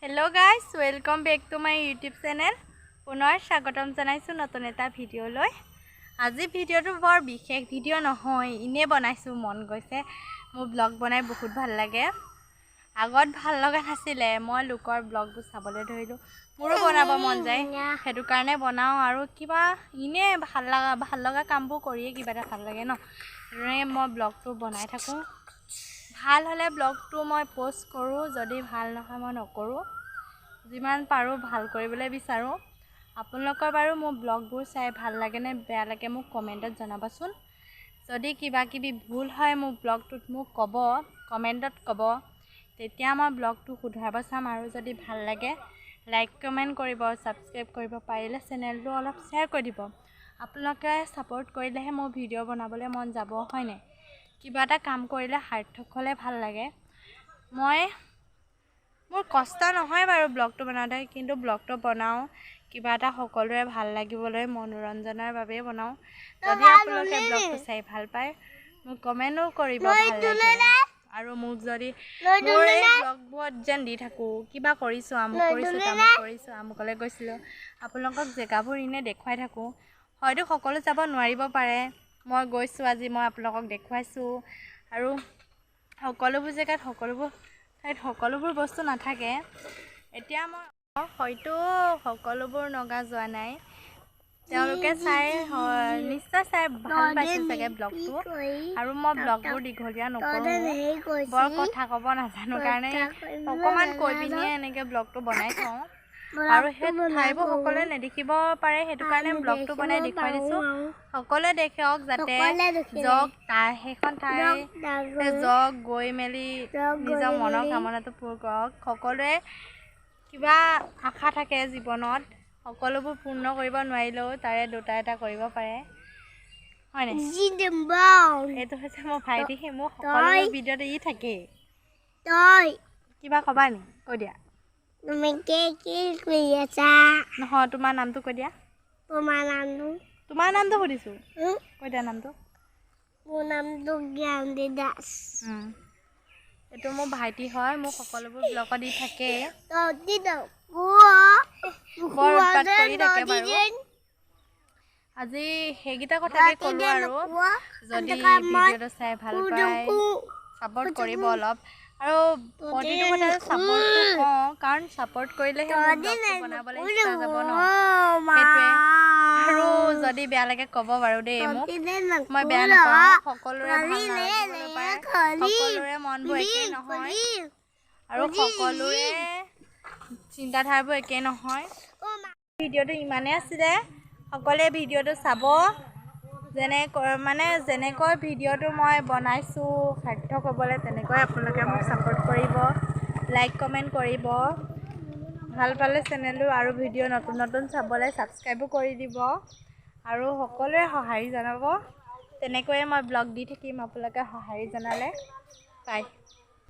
Hello guys, welcome back to my YouTube channel. পুনৰ স্বাগতম জনাইছোঁ নতুন এটা ভিডিঅ'লৈ। আজি ভিডিঅ'টো বৰ বিশেষ ভিডিঅ' নহয়, এনেই বনাইছোঁ, মন গৈছে। মোৰ ব্লগ বনাই বহুত ভাল লাগে। আগত ভাল লগা নাছিলে। মই লোকৰ ব্লগবোৰ চাবলৈ ধৰিলোঁ, মোৰো বনাব মন যায়, সেইটো কাৰণে বনাওঁ। আৰু কিবা এনেই ভাল লগা কামবোৰ কৰিয়ে কিবা এটা ভাল লাগে ন? সেইকাৰণে মই ব্লগটো বনাই থাকোঁ। ভাল হ'লে ব্লগটো মই প'ষ্ট কৰোঁ, যদি ভাল নহয় মই নকৰোঁ। যিমান পাৰোঁ ভাল কৰিবলৈ বিচাৰোঁ। আপোনালোকৰ বাৰু মোৰ ব্লগবোৰ চাই ভাল লাগেনে বেয়া লাগে, মোক কমেণ্টত জনাবচোন। যদি কিবা কিবি ভুল হয় মোৰ ব্লগটোত, মোক ক'ব, কমেণ্টত ক'ব, তেতিয়া মই ব্লগটো শুধৰাব চাম। আৰু যদি ভাল লাগে লাইক কমেণ্ট কৰিব, ছাবস্ক্ৰাইব কৰিব, পাৰিলে চেনেলটো অলপ শ্বেয়াৰ কৰি দিব। আপোনালোকে ছাপোৰ্ট কৰিলেহে মোৰ ভিডিঅ' বনাবলৈ মন যাব, হয়নে? কিবা এটা কাম কৰিলে সাৰ্থক হ'লে ভাল লাগে। মোৰ কষ্ট নহয় বাৰু ব্লগটো বনাওঁতে, কিন্তু ব্লগটো বনাওঁ কিবা এটা সকলোৰে ভাল লাগিবলৈ, মনোৰঞ্জনৰ বাবেই বনাওঁ। যদি আপোনালোকে ব্লগটো চাই ভাল পায়, মোক কমেণ্টো কৰিব ভাল লাগিলে। আৰু মোক যদি মোৰ এই ব্লগবোৰত যেন দি থাকোঁ, কিবা কৰিছোঁ, আমুক কৰিছোঁ, তামুক কৰিছোঁ, আমুকলৈ গৈছিলোঁ, আপোনালোকক জেগাবোৰ এনেই দেখুৱাই থাকোঁ। হয়তো সকলো যাব নোৱাৰিব পাৰে। মই গৈছোঁ আজি, মই আপোনালোকক দেখুৱাইছোঁ। আৰু সকলোবোৰ জেগাত, সকলোবোৰ ঠাইত সকলোবোৰ বস্তু নাথাকে। এতিয়া মই হয়তো সকলোবোৰ নগা যোৱা নাই, তেওঁলোকে চাই নিশ্চয় চাই ভাল পাইছে চাগে ব্লগটো। আৰু মই ব্লগবোৰ দীঘলীয়া নকৰোঁ, বৰ কথা ক'ব নাজানো কাৰণে অকণমান কৈ পিনিয়ে এনেকৈ ব্লগটো বনাই থওঁ। আৰু সেই ঠাইবোৰ সকলোৱে নেদেখিব পাৰে, সেইটো কাৰণে ব্লগটো বনাই দেখুৱাই দিছোঁ। সকলোৱে দেখক যাতে, যাওক তাৰ সেইখন ঠাই যাওক, গৈ মেলি নিজৰ মনৰ কামনাটো পূৰ কৰক। সকলোৱে কিবা আশা থাকে জীৱনত, সকলোবোৰ পূৰ্ণ কৰিব নোৱাৰিলেও তাৰে দুটা এটা কৰিব পাৰে, হয়নে? এইটো হৈছে মোৰ ভাইটি। সি মোৰ সকলো ভিডিঅ'ত ই থাকেই। কিবা ক'বা নি? কৈ দিয়া। তুমি কি কি কৰি আছা? নহয়, তোমাৰ নামটো কৈ দিয়া। তোমাৰ নামটো? তোমাৰ নামটো সুধিছোঁ, কৈ দিয়া নামটো। মোৰ নামটো জ্ঞানদী দাস। এইটো মোৰ ভাইটি হয়, মোৰ সকলোবোৰ ব্লগত দি থাকে, বৰ উৎপাত কৰি থাকে। বাৰু, আজি সেইকেইটা কথাকে ক'লোঁ। আৰু যদি ভিডিঅ'টো চাই ভাল পায়, ছাপৰ্ট কৰিব অলপ। আৰু প্ৰতিটো কথাতে ছাপৰ্টটো কওঁ, কাৰণ ছাপৰ্ট কৰিলেহে মোৰ ব্লগটো বনাবলৈ ইচ্ছা যাব ন? সেইটোৱে। আৰু যদি বেয়া লাগে ক'ব বাৰু দেই মোক, মই বেয়া নাপাওঁ। সকলোৰে ভাল নালাগিবলৈ পাৰে, সকলোৰে মনবোৰ একেই নহয় আৰু সকলোৰে চিন্তাধাৰাবোৰ একেই নহয়। ভিডিঅ'টো ইমানেই আছিলে। সকলোৱে ভিডিঅ'টো চাব, যেনে মানে যেনেকৈ ভিডিঅ'টো মই বনাইছোঁ সাৰ্থক হ'বলৈ, তেনেকৈ আপোনালোকে মোক ছাপোৰ্ট কৰিব, লাইক কমেণ্ট কৰিব। ভাল পালে চেনেলটো আৰু ভিডিঅ' নতুন নতুন চাবলৈ ছাবস্ক্ৰাইবো কৰি দিব আৰু সকলোৱে সঁহাৰি জনাব। তেনেকৈয়ে মই ব্লগ দি থাকিম আপোনালোকে সঁহাৰি জনালে। বাই।